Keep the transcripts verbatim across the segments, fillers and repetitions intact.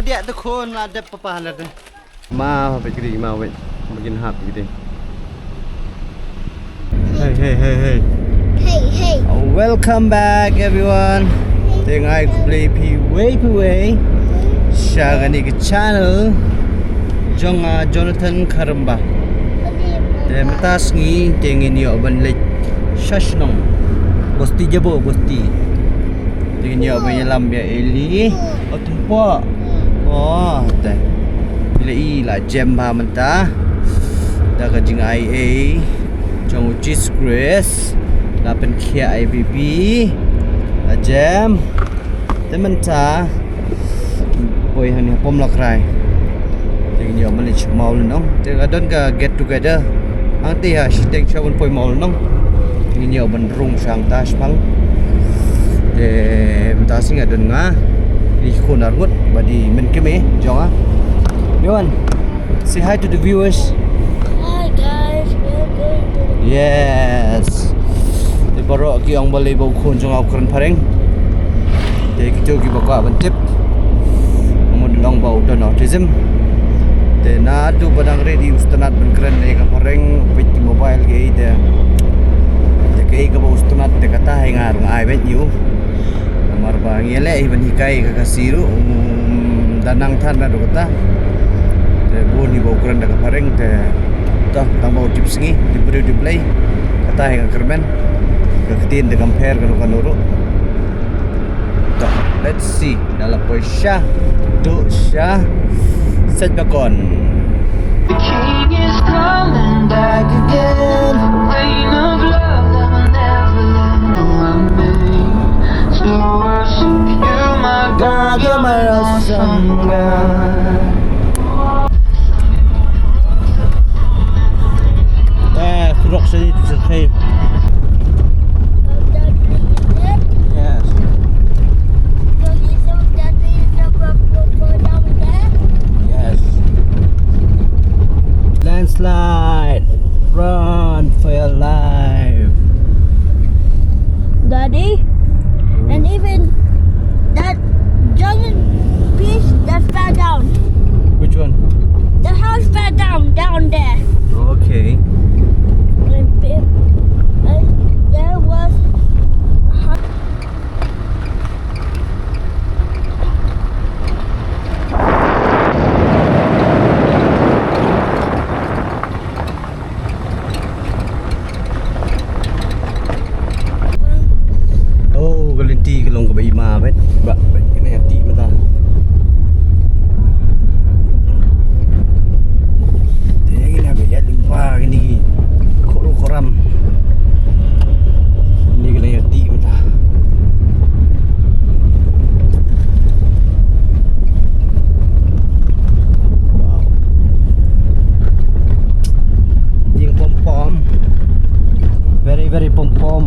Dia tu khun la dep papa la de. Ma ba kri ma wei. Begin hap kri. Hey, hey, hey, hey. Hey, hey. Welcome back, everyone. Te ngai khublei phi wei phi wei sha kane ka channel jong nga, Jonathan Kharamba. Te mynta sngi te ngin ïoh ban leit sha shnong. Bosti jabo, bosti. Te ngin ïoh ban ïalam ïa Eli. Otumpo. Oh, te. Eli la jem ba mynta. Da ka jingai ei jong u Jisu Khrist. La pynkhiah ai bibi. La jem. Te mynta poi hangne ha Pom Lakrai. Te ngin ïoh ban leit sha mall nong. Te ka don ka get together. Hangta ha shiteng sha ban poi mall nong. Te ngin ïoh ban rung sha hangta shipang. Te mynta sngi nga don nga. Ki khun arngut ba dei mynta kmie jong nga. Everyone, say hi to the viewers. Hi guys, we're going to the Yes. Te baroh ki ong balei ba u khun jong nga u kren phareng. Te kito kiba kwah ban tip. Nga mut long ba u don autism. Te naduh ba dang ready u sngewtynnat ban kren ïa ka phareng, u peit ki mobile kiei te. Te kaei kaba u sngewtynnat te kata hi nga ruh nga ai beit ïa u. Namar ba ngi leh hi ban hikai ka Khasi ruh, um, da nang than da kata. Te bun hi ba u kren da ka phareng te. To, tang ba u tip sngi, tip briew tip Blei. Kata hi nga kyrmen. Ka ktien te kam pher kano kano ruh. To, let's see. Da la poi sha, duh sha Sait Bakon. The king is coming back again. Rain of love that will never end. To worship you, my God, you're my awesome God. Eh, surok sini tu sini. Yes. Yes. Landslide. Run for your life. Daddy, and even that giant piece that fell down. Which one? The house fell down, down there. Okay. And, pe- and there was Oh, ka lynti ka long kaba ima bad ba bad kane ïa ti mynta. Te ngi na ba ïa lyngba kane ki khoro khoram. Kane ka long ïa ti mynta. Wow. Ïing pom pom. Very, very pom pom.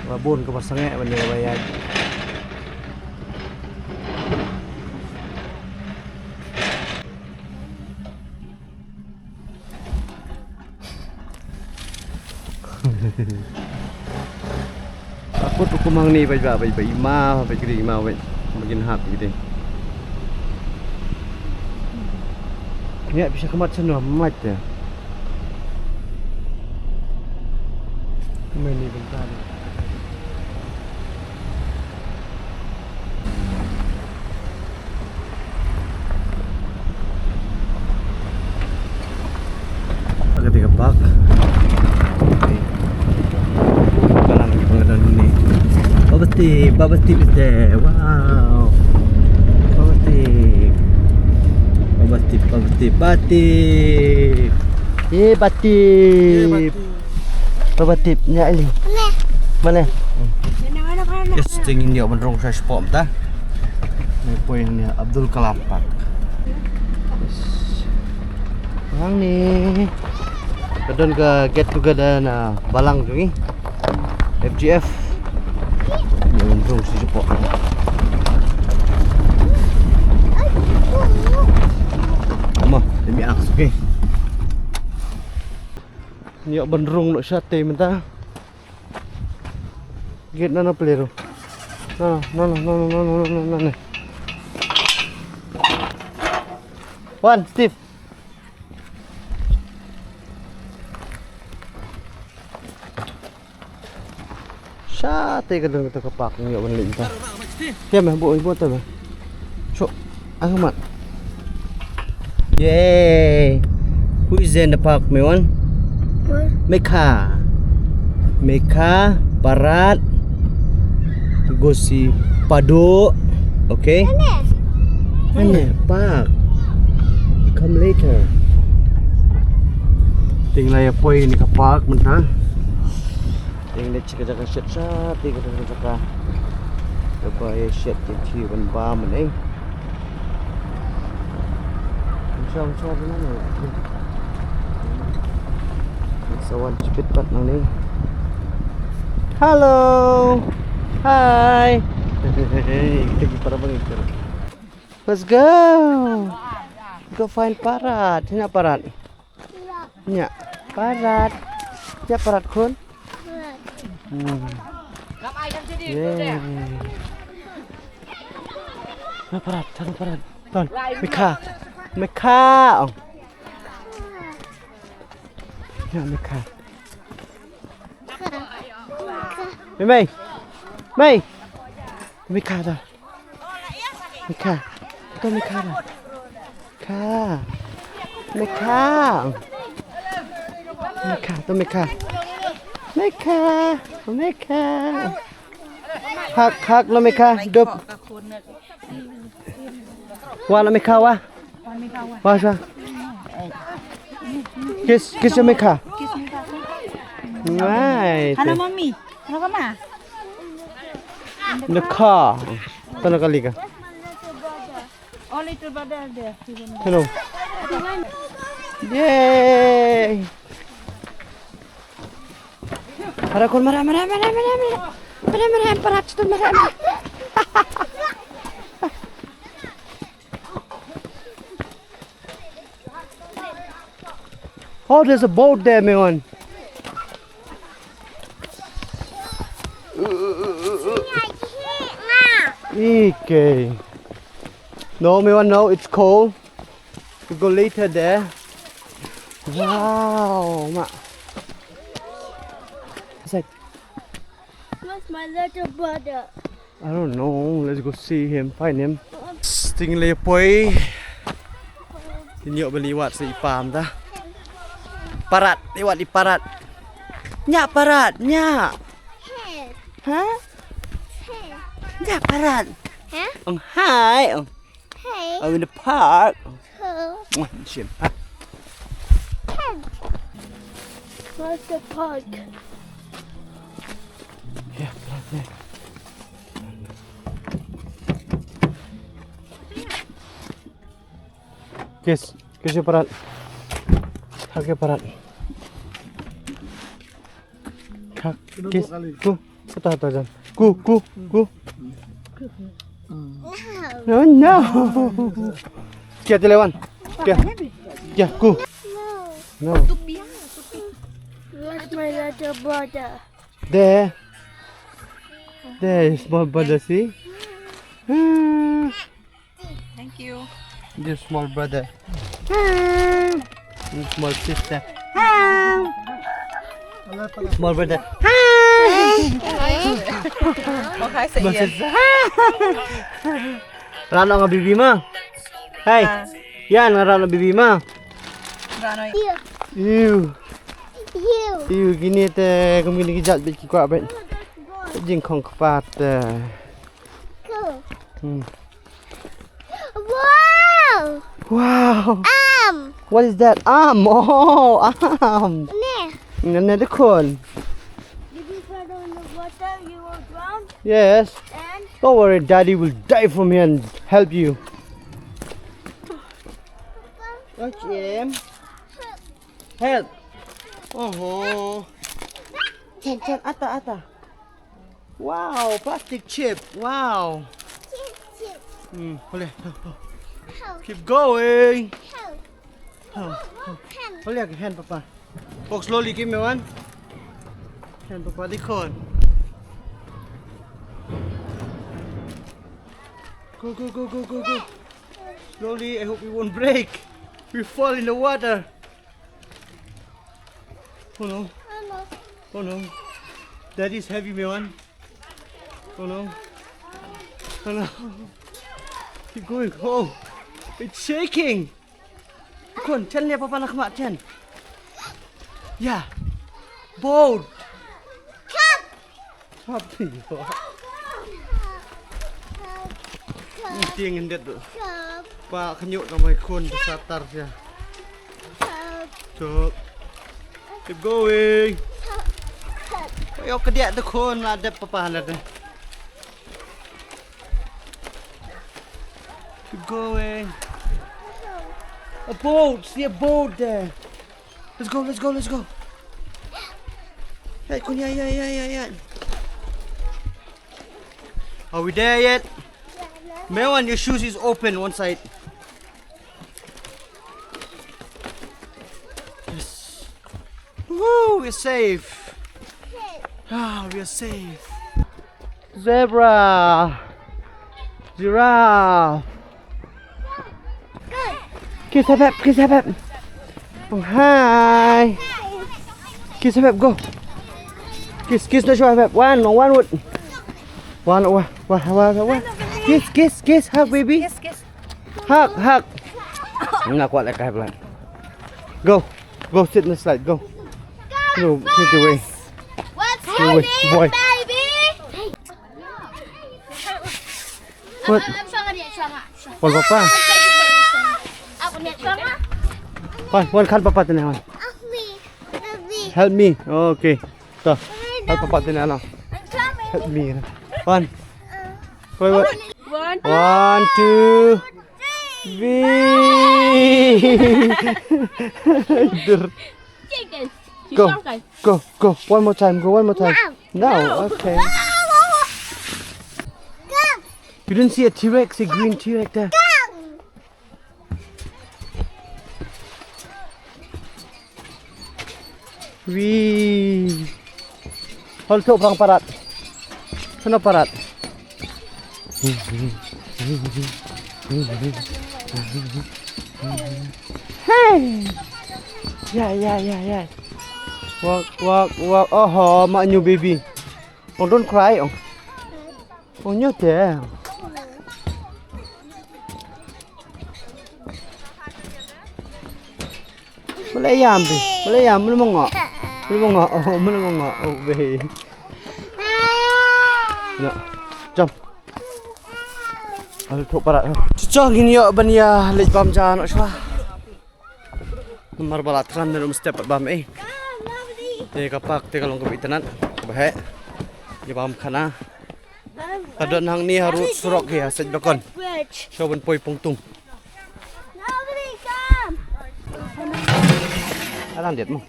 Ba bun kaba sangeh ban ïa ba ïa. Akut ukum hangne bai ba bai bai ma bai kri ma bai. Makin hap gitu. Nya bisa kemat sana mat ya. Meni bentar. Ka dei ka park. Ka lang ka dang ni. Bubble tea, bubble tea is there. Wow. Bubble tea. Bubble tea, bubble tea, bubble tea. Eh, bubble tea. Eh, bubble tea. Baba tip nya ili. Mana? Yes, te ngin ïoh ban rung sha spot ta. Ni poi ni Abdul Kalam Park. Yes. Hangne ka don ka get together na balang jong ngi. F G F. Ïoh ban rung sha spot. Mo, let me ask, okay. Ïoh ban rung noh shatei mynta. Gate na na pele ruh. No, no, no, no, no, no, no, no, no, no. One, Steve. Sha te ka don kata ka park ngi wan leh ta. Te me bu bu te me. Cho. Ang mat. Yay. Who is there in the park, Mewan? Huh? Mekha. Mekha, Parat. Gosi Pado. Okay. Ane. Ane, park. Come later. Ting la ïa poi ni ka park mynta. Ting ne chika jaka shet sha, ting ka jaka. Ka ba ïa shet ki ki ban ba mynne. Sa wan chipit pat nangne. Hello. Hi. Kita ki para bang ikut. Let's go. Go find Parat. Sini Parat. Nya, Parat. Nya Parat khun. Hmm. Yay. Nya Parat, sana Parat. Ton, Mekha. Mekha. Oh. Nya Mekha. Mei, mei. Mei. Mekha ta. Mekha. To Mekha ta. Kha. Mekha. Mekha, to Mekha. Mekha. Mekha. Hak, hak lo Mekha. Dup. Wa lo Mekha wa. Wa sa. Kiss, kiss lo Mekha. Right. Hana mommy. Hana mama. In the car. Tana kalika. Oh, little brother there. Hello. Yay. Mara kon mara, mara, mara, mara, mara. Mara, mara, para tu mara, mara. Oh, there's a boat there, Mewan. Okay. No, Mewan, no, it's cold. We go later there. Wow, ma. It's like Where's my little brother? I don't know. Let's go see him, find him. Sting le poi. Tin yok beli wat si pam ta. Parat, liwat di Parat. Nya Parat, nya. Hey. Ha? Hey. Nya Parat. Huh? Ong hai, ong. Hey. I'm in the park. Hello. Mwah, shim. Ha. Hey. Where's the park? Yeah, right there. Kiss, kiss your Parat. Hug your Parat. Hug, kiss. Ku, ku ta ta jan. Ku, ku, ku. No, no. Kia telewan. Kia. Kia, ku. No. Where's my little brother? There. There is small brother, see? Ah. Thank you. This small brother. Ah. This small sister. Ah. Small brother. Ah. Oh, hi, say small yes. Sister. Ah. Rano nga bibi ma. Hey. Ah. Yan nga rano bibi ma. Rano. Ew. Ew. Ew, kine te kum kine ki jait beit ki kwah beit. Jingkhong kpat te. Cool. Hmm. Wow! Wow! Arm! What is that? Arm! Oh, arm! Ne. Ne, ne, the cone. If you fall in the water, you will drown. Yes. And don't worry, Daddy will dive from here and help you. Watch him. Help. Oh. Chan, chan, ata, ata. Wow, plastic chip. Wow. Chip, chip. Hmm, boleh. Help. Keep going. Help. Help. Help. Hand. Boleh ke hand papa. Walk slowly, give me one. Hand papa, dikon. Go, go, go, go, go, go. Slowly, I hope we won't break. We fall in the water. Oh no. Oh no. That is heavy, Mewan. Oh no. Oh no. Keep going. Oh, it's shaking. Khun, chen leh papa na khmat chen. Yeah. Boat. Cup. Cup. Ting ndet. Pa khñiot ka mai khun sa tar sia. Cup. Keep going. Yok ka dia de khun la dep papa la de. Keep going. A boat, see a boat there. Let's go, let's go, let's go. Hey, Kunya, yeah, yeah, yeah, yeah. Are we there yet? Mewan, your shoes is open one side. Yes. Woo, we're safe. Ah, we're safe. Zebra. Giraffe. Kiss Habib, kiss Habib. Oh, hi. Kiss Habib, go. Kiss, kiss na Habib. One, one would. One, one, one, one, one. Kiss, kiss, kiss, hug, baby. Kiss, kiss. Hug, hug. Nga kwah leh ka Habib. Go, go sit in the slide, go. No, take it away. What's your name, baby? What? Wan papa. Wan, wan khan papa tene wan. Help me. Help me. Okay. To. Help papa tene wan. Help me. Wan. Wait, wait. One, two, three. Dur. Go. Go, go, one more time, go one more time. No, okay. You didn't see a T-Rex, a green T-Rex there? Wee. Hol tu perang parat. Sana parat. Hey. Ya, ya, ya, ya. Walk, walk, walk. Oh, my new baby. Oh, don't cry. Oh, oh, nyo te. Mala ïam bi. Mala ïam, mala ma ngoh. Mala ma ngoh. Oh, mala ma ngoh. Oh, be. Na. Jump. Al thok parat. Chuchong ngin ïoh ban ïa leit bam ja noh shuwa. Namar ba la tran ne rum step bam eh. Te ka park te ka long ka bit tanat. Ba he. Ïa bam khana. Ka don hangne harud surok hi ha sait bakon. Shuwa ban poi Pongtung. Alang diat mo.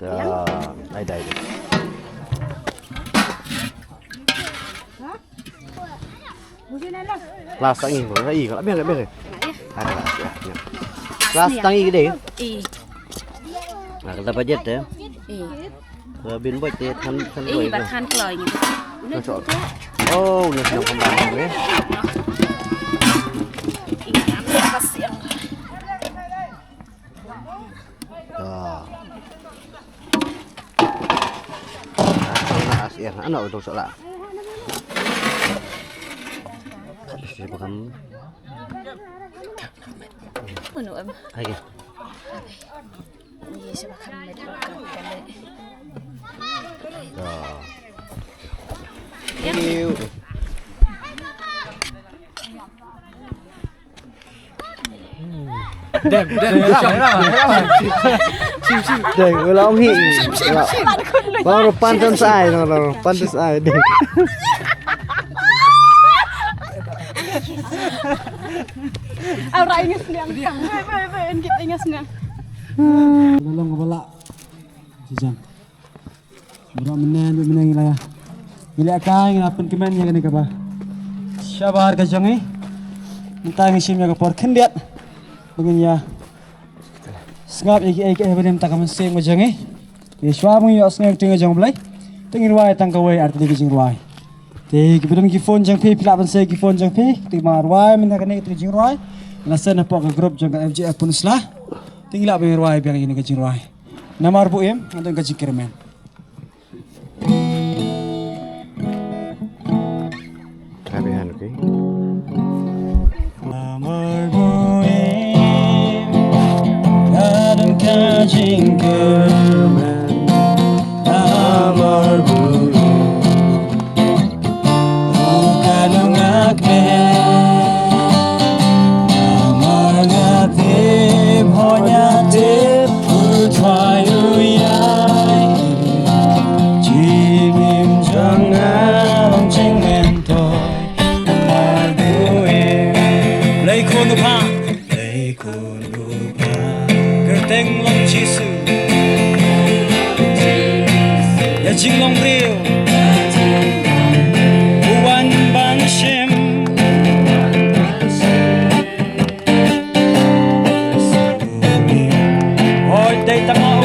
Ya, dai, dai, dai. Last tangi ko, ai ko, biang, biang. Ah, last, ya, ya. Last tangi gede. Eh. Nah, kita budget ya. Eh. Ka bin boj te than, than boj. Ih, ba than kloi ngi. Oh, ngi sngewbha kham bha ngi. Ih, am sa ka siang. Ah. Ah, sa na as ya. Ano ito sa la. Kasi ba kam. Ano am? Ay. Thank you. Dem, dem, shong, shong. Shim, shim. Dem, wala ong hi. Wala. Baru pantan sa ai, no, no, pantan sa ai, dem. Aw, rai ngas niang. Bai, bai, bai, en kit ngas niang. Lalong bala. Jijang. Bro, mynne, mynne ngi la ïa. Ngi la ïa kai, ngi la pynkmen ïa kane kaba shabar ka jong ngi. Mynta ngi shim ïa ka por khyndiat. Ba ngin ïa sngap ïa kiei kiei ba dei mynta ka mynsiem ka jong ngi. Ïa shuwa ba ngi ïohsngew ktien ka jong U Blei. Te ngin rwai tang kawei ar tylli ka jingrwai. Te ki ba don ki phone jong phi, phi lah ban sei ki phone jong phi. Te ma rwai mynta kane ka jingrwai. La send hapoh ka group jong ka F J F Pynursla. Te ngi lah ban rwai biang ïa kane ka jingrwai. Namar buh im, ngan don ka jingkyrmen. Clap your hand, okay? Namar buim, ka don ka jingkyrmen. Namar buim, u ka nongak me. Namar nga tip, ho nga tip, u Trai u ïai. Jingim jong nga long jingmyntoi. Namar buim. Lei khun u pha. Lei khun u pha. Kyrteng long Jisu. Ïa jinglong briew. U wan ban shim. Hoi dei tang ma u.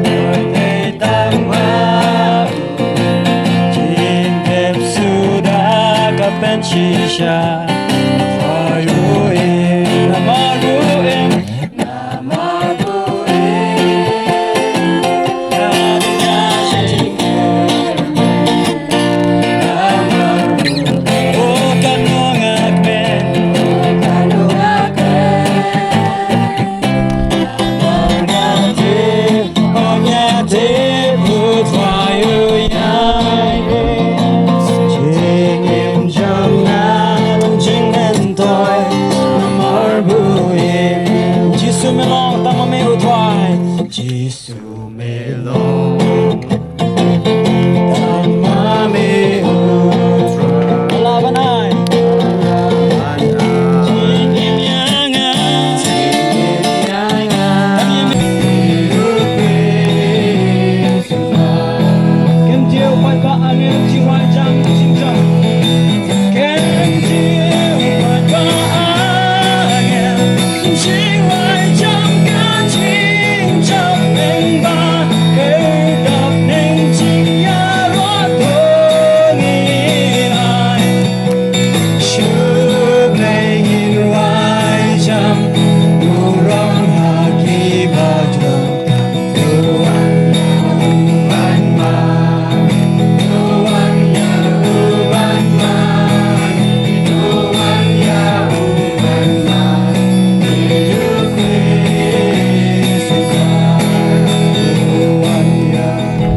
Hoi dei tang ma u. Jingtep suda ka pynshisha. Hoi u im. Namar u im. Namar u im. Namar u im. Jisu me long tang ma me u Trai. Jisu me long. Tang ma me u Trai. Ala ban ai. Jingim ïa nga. Jingim ïa nga. Kem jiw pat ba angel jiwa jam jingjam. Kem jiw pat ba angel. Jingwai jam ka jingjam neng ba, kei dap neng jingïaroh to ngin ai. Shu Blei ngin wai jam, u rong ha ki ba jam.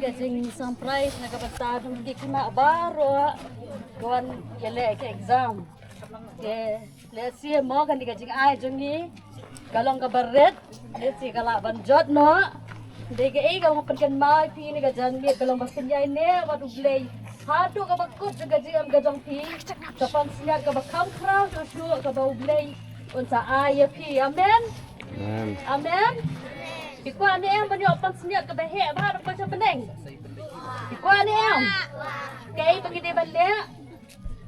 Ka jingsurprise na ka bynta jong ki khynnah baroh, ka wan ïaleh ka exam. Te lehse mo kane ka jingai jong ngi ka long kaba rit, lehse ka lah ban jot noh. Dei kaei kaba nga pynkynmaw ïa phi ne ka janmiet ka long ba pynïaineh bad U Blei haduh kaba kut jong ka jingim ka jong phi. Ka pansngiat kaba kham khraw shuh shuh kaba U Blei un sa ai ïa phi. Amen. Amen. Amen. Phi kwah ne em ban ïoh pansngiat kaba heh bha haduh kaba jynbneng? Phi kwah ne em? Kaei ba ngi dei ban leh?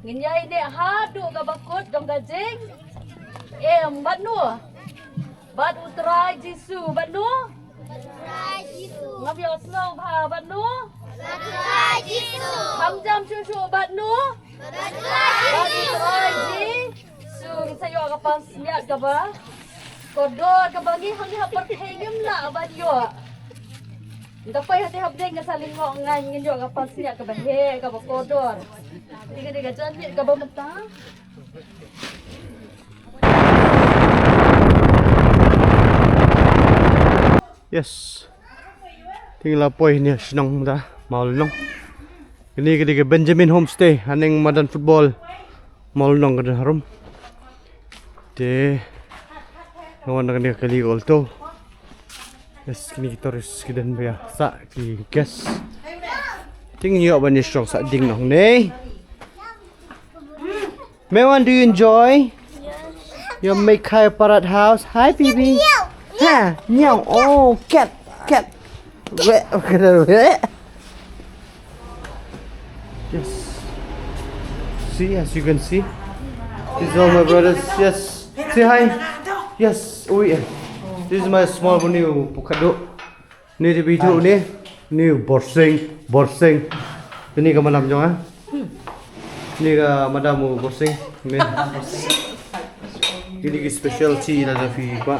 Ngin ïaineh haduh kaba kut jong ka jingim bad no? Bad U Trai Jisu, bad no? Bad U Trai Jisu. Ngam ïohsngew bha, bad no? Bad U Trai Jisu. Kham jam shuh shuh, bad no? Bad U Trai Jisu. Bad U Trai Jisu. Ngi sa ïoh ka pansngiat kaba kordor kaba ngi hangne ha pyrthei ngim lah ban ïoh. Nda poi hate hapdeng ka sa lyngngoh ngan ngin ïoh ka pansngiat kaba heh kaba kordor. Dei ka dei ka janmiet kaba mynta. Yes. Te ngi la poi ne shnong mynta Mawlynnong. Kane ka dei ka Benjamin Homestay haneng madan football. Mawlynnong ka don harum. Te nga wan na kane ka kali ka alto. Yes, kine ki tourist ki don ba ïa sah ki guest. Te ngi ïoh ban ïa shong sah ding noh ne. Mewan, do you enjoy your Meikhay Parrot House? Hi, baby. Ha, meow. Oh, cat, cat. Yes. See, as you can see, these are my brothers. Yes. Say hi. Yes. Oh, yeah. This is my small bunny, Pukado. Ni te bi tu ni. Ni borsing, borsing. Kini ka madam jong nga. Ni ka madam u Borsing. Ni. Kini ki specialty la da phi kwah.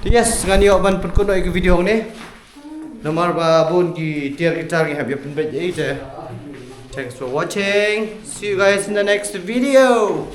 Yes, ngan ïoh ban pynkut noh ïa ka video ne. Namar ba bun ki tiar ki tar ngi hap ïa pynbeit ïa ite. Thanks for watching. See you guys in the next video.